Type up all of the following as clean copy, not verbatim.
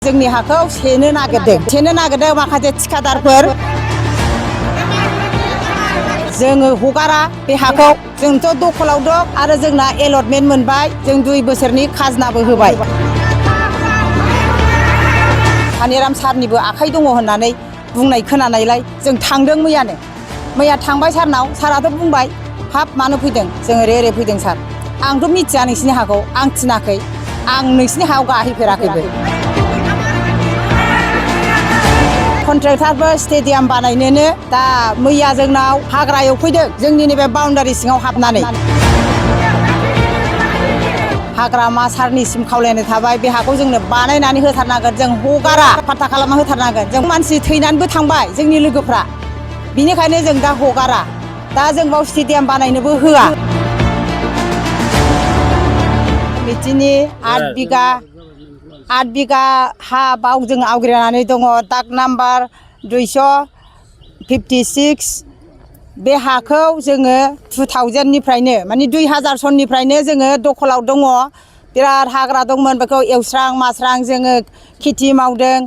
जोंनि हाखौ सेनो नागिरदों माखासे थिखादारफोर जोङो हगारा बे हाखौ जोंथ' दखलाव दं आरो जोंना एलटमेन्ट मोनबाय जों 2 बोसोरनि खाजनाबो होबाय पानेराम सारनिबो आखाइ दङ होननानै बुंनाय खोनानायलाय जों थांदों मैया थांबाय सारनाव साराथ' बुंबाय हाब मानो फैदों जों ओरै फैदों सार आंथ' मिथिया नोंसिनि हाखौ आं थिनाखै आं नोंसिनि हायाव गाहैफेराखैबो कन्ट्रेक्टारबो स्टेडियाम बानायनोनो दा मैया जोंनाव हाग्रा एवफैदों जोंनि नैबे बाउन्डारि सिङाव हाबनानै हाग्रामा सारनिसिम खावलायनाय थाबाय बे हाखौ जोंनो बानायनानै होथारनांगोन जों हगारा फाट्टा खालामना होथारनांगोन जों मानसि थैनानैबो थांबाय जोंनि लोगोफ्रा बिनिखायनो जों दा हगारा दा जों बाव स्टेडियाम बानायनोबो होआ बिदिनि 8 बिगा हा बाव जों आवग्रिनानै दङ दाग नाम्बार 256 बे हाखौ जोङो 2000 निफ्रायनो माने 2000 सननिफ्रायनो जोङो दखलाव दङ बिराद हाग्रा दंमोन बेखौ एवस्रां मास्रां जोङो खेथि मावदों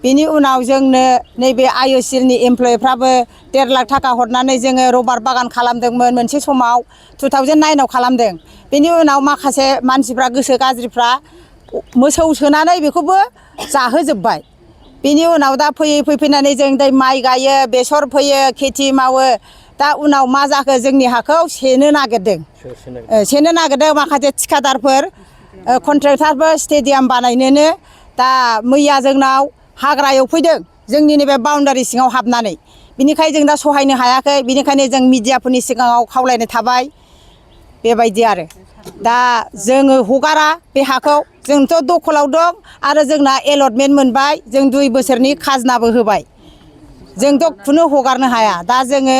बेनि उनाव जोंनो नैबे आइअसिएलनि एमप्लयिफ्राबो 1.5 लाख थाखा हरनानै जोङो रबार बागान खालामदोंमोन मोनसे समाव 2009 आव खालामदों बेनि उनाव माखासे मानसिफ्रा गोसो गाज्रिफ्रा मोसौ सोनानै बेखौबो जाहोजोब्बाय बेनि उनाव दा फैनानै जों दा माइ गायो बेसर फोयो खेथि मावो दा उनाव मा जाखो जोंनि हाखौ सेनो नागिरदों माखासे थिखादारफोर कन्ट्रेक्टारबो स्टेडियाम बानायनोनो दा मैया जोंनाव हाग्रा एवफैदों जोंनि नैबे बाउन्डारि सिङाव हाबनानै बिनिखायनो जों दा सहायनो हायाखै बिनिखायनो जों मिडियाफोरनि सिगाङाव खावलायनाय थाबाय बेबायदि आरो दा जोङो हगारा बे हाखौ जोंथ' दखलाव दं आरो जोंना एलटमेन्ट मोनबाय जों 2 बोसोरनि खाजनाबो होबाय जोंथ' खुनु हगारनो हाया दा जोङो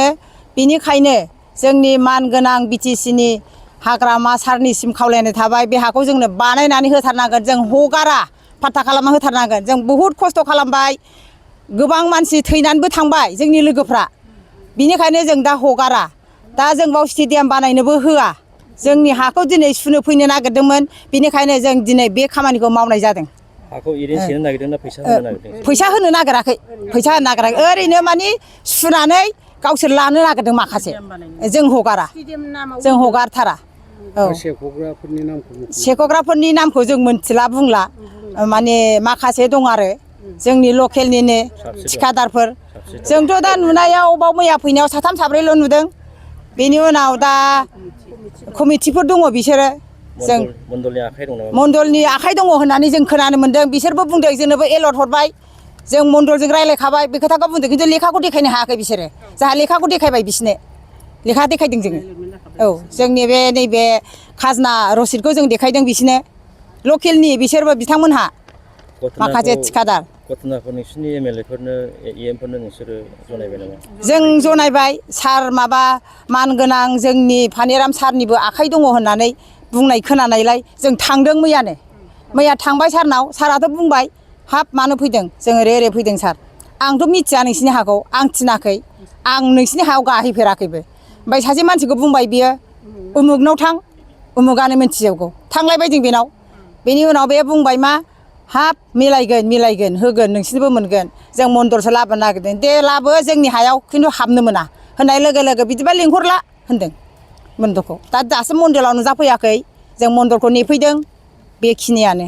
बिनिखायनो जोंनि मानगोनां बिटिसिनि हाग्रामा सारनिसिम खावलायनाय थाबाय बे हाखौ जोंनो बानायनानै होथारनांगोन जों हगारा फाट्टा खालामना होथारनांगोन जों बहुद खस्थ' खालामबाय गोबां मानसि थैनानैबो थांबाय जोंनि लोगोफ्रा बिनिखायनो जों दा हगारा दा जों बाव स्टेडियाम बानायनोबो होआ जोंनि हाखौ दिनै सुनो फैनो नागिरदोंमोन बिनिखायनो जों दिनै बे खामानिखौ मावनाय जादों हाखौ ओरैनो सेनो नागिरदोंना फैसा होनो नागिरदों फैसा होनो नागिराखै ओरैनो माने सुनानै गावसोर लानो नागिरदों माखासे जों हगारथारा औ सेख'ग्राफोरनि नामखौ जों मोनथिला बुंला माने माखासे दं आरो जोंनि लकेलनिनो थिखादारफोर जोंथ' दा नुनायाव बाव मैया फैनायाव 3 4 ल' नुदों बेनि उनाव दा कमिटिफोर दङ बिसोरो जों मण्डलनि आखाइ दङ होननानै जों खोनानो मोन्दों बिसोरबो बुंदों जोंनोबो एलर्ट हरबाय जों मण्डलजों रायज्लायखाबाय बे खोथाखौ बुंदों खिन्थु लेखाखौ देखायनो हायाखै बिसोरो जोंहा लेखाखौ देखायबाय बिसोरनो लेखा देखायदों जोङो औ जोंनि नैबे खाजना रसिदखौ जों देखायदों बिसोरनो लकेलनि बिसोरबो बिथांमोनहा माखासे थिखादार नोंसिनि एमएलएफोरनो एमफोरनो नोंसोरो जनायबाय नामा जों जनायबाय सार माबा मानगोनां जोंनि पानेराम सारनिबो आखाइ दङ होननानै बुंनाय खोनानायलाय जों थांदों मैया थांबाय सारनाव साराथ' बुंबाय हाब मानो फैदों जों ओरै फैदों सार आंथ' मिथिया नोंसिनि हाखौ आं थिनाखै आं नोंसिनि हायाव गाहैफेराखैबो ओमफ्राय सासे मानसिखौ बुंबाय बियो उमुगनाव थां उमुगानो मिथिजोबगौ थांलायबाय जों बेनाव बेनि उनाव बे बुंबाय मा हाब मिलायगोन होगोन नोंसिनिबो मोनगोन जों मण्डलसो लाबोनो नागिरदों दे लाबो जोंनि हायाव खिन्थु हाबनो मोना होननाय लोगो लोगो बिदिबा लिंहरला होनदों मण्डलखौ दासो मण्डलाव नुजाफैयाखै जों मण्डलखौ नेफैदों बेखिनियानो